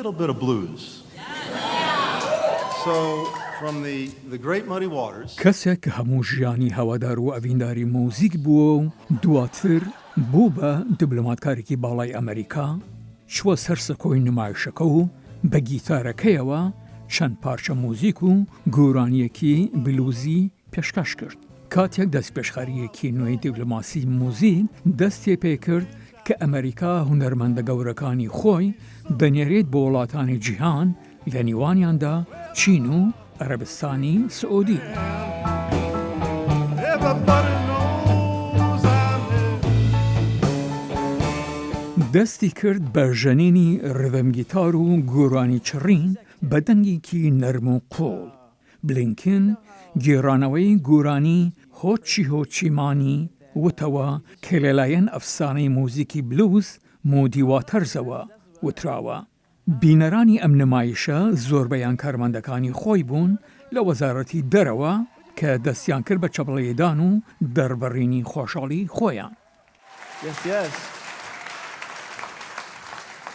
Little bit of blues. So from the the great Muddy Waters. کەسێک کە هەموو ژیانی هەوادار و ئەڤینداری موزیک بووە و دواتر بوو بە دیبلۆماتکارێکی باڵای ئەمەریکا، چووە سەر سەکۆی نمایشەکە و بە گیتارەکەیەوە چەند پارچە موزیک و گۆرانییەکی بلوزی پێشکەش کرد. کاتێک دەستپێشخەرییەکی نوێی دیبلۆماسی موزیک دەستی پێکرد کە ئەمەریکا هونەرمەندە گەورەکانی خۆی دەنێرێت بۆ وڵاتانی جیهان لە نیوانیاندا چین و عەرەبستانی سعودی. دەستی کرد بە ژەنینی ڕیذم گیتار و گۆرانی چڕین بە دەنگێکی نەرم و قووڵ. بلینکن گێڕانەوەی گۆرانی هۆچی هۆچی مانی وتەوە کە لەلایەن ئەفسانەی موزیکی بلوز مودی واتەرزەوە وتراوە. بینەرانی ئەم نمایشە زۆربەیان کارمەندەکانی خۆی بوون لە وەزارەتی دەرەوە کە دەستیان کرد بە چەپڵەلێدان و دەربڕینی خۆشحاڵی خۆیان. Yes, yes.